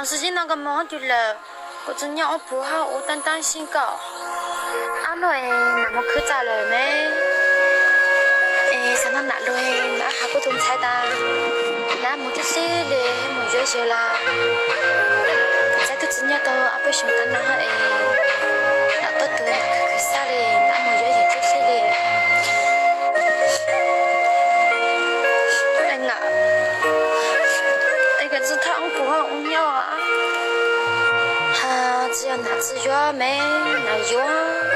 Xwb zib no koj moog hab twg lawm, kuv tsuas nyob ua puag hab ua taab taab sib koj. Ab no es nam moog khwb txaj lawm me. Es xav nug nam lug, nam has kuv tus ntxhais tas nam moog tub sib le, moog yuav yawg lawm. Ntxhais tub tsi nyob tau ob peb xyoos tav no es nam tuab tug khwv xab le, nam moog yuav yawg tub sib le. Es koj tsi thaj ub puag hab ub nyob, has tsi yog nam tsi yuav me, nam yuav,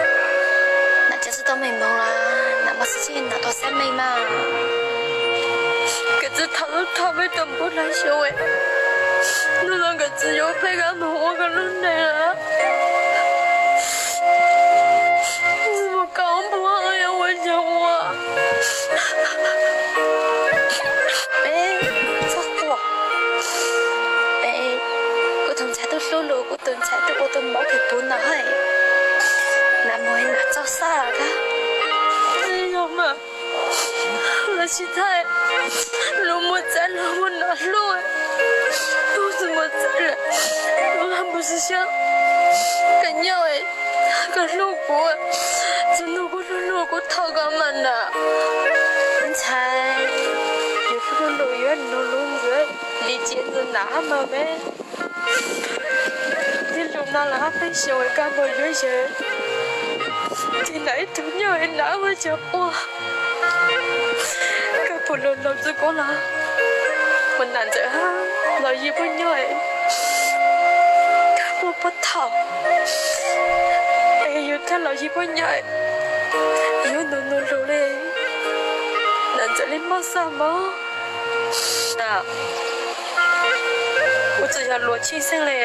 nam tsi tau meej moog lawm, nam moog xwb tsi nam tau xab meej mas. Koj tsi thaj ub thaj peb tau npub lawm xyoo, nub no koj tsi yuav peb koj moog ua koj lub neej lawm. Moog koj ub puag hab ua yawg ua. Peb txhob quaj. Kuv tus ntxhais tub hlub lug, kuv tus ntxhais tub ua tau mov kws puv no hab, nam moog nam txaus xab lawm kag. Yog mas, lawv sib thaij, luag muaj txav luag muaj nam hlub, kuv tsi muaj txav lawm, kuv hab npug xwb xyab. Koj nyob, koj hlub kuv, tsi nug kuv hlub hlub kuv thov koj mas nam. Ntxhais, yus hlub lug yuav nug lug yuav li cia ntxawg nam hab mas me. Tib lug no lawm hab peb xyoos koj moog yuav yawg, tsi nam ib tug nyob nam ua cov quaj. Koj puag lug lug tsi kuv los, mus nam ntxawm hab los yig puab nyob, koj puab puab thaum es yus thaj los yig puab nyob, yuav nug nug lug le, nam ntxawm le mob xaj mob. Kuv tsi yog luag tshwj xeeb le,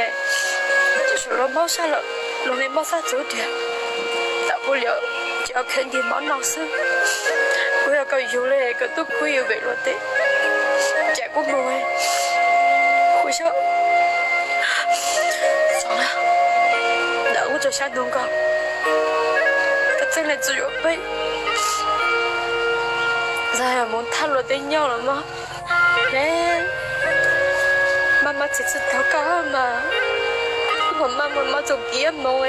tsi yog luag mob xaj lawm, luag le mob xaj txug tiag. Tam puab liam tsi khaws ntig mov noj xwb. Kuv yog koj yug le, koj tub khwv yug pem luag teb, cas kuv moog, kuv xyab, txhob, nam kuv tsi xyab nug koj, koj txeeb le tsi yuav peb, txawm moog thaj luag teb nyob los mas, maj maj txiv tsi tau koj mas, kuv maj maj txug kiv moog,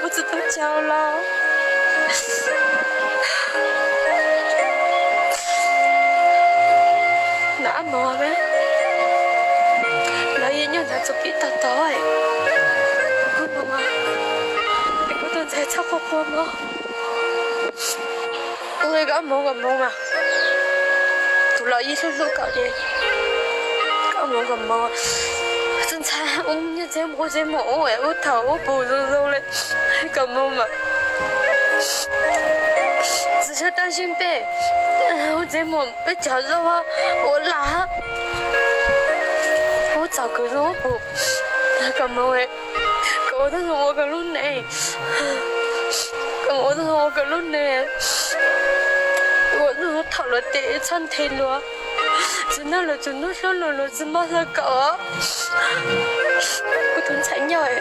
kuv tsi tau caug los. Nam moog, lawv yeej nyob ntawd txug kiv tag tog, kuv moog, es kuv tus ntxhais txhob quaj quaj moog. Ua le koj moog koj moog mas, tus los yeej hlub hlub koj ces koj moog koj moog. Tub ntxhais ua nyob tsev mus ua tsev mus ua es ub thaum ub pum zoo zoo le, koj moog mas. Tsi tshua tab sis peb ua tsev mus peb cog zoo ua lag, ub txaus kws zoo ub pum, koj moog, koj ua tub zoo ua koj lub neej, koj ua tub zoo ua koj lub neej, ua tub zoo thaum luag tes txhob nthe luag, tsi nug luag tsi nug hlub luag, luag tsi mob hlub koj. Kuv tus ntxhais nyob,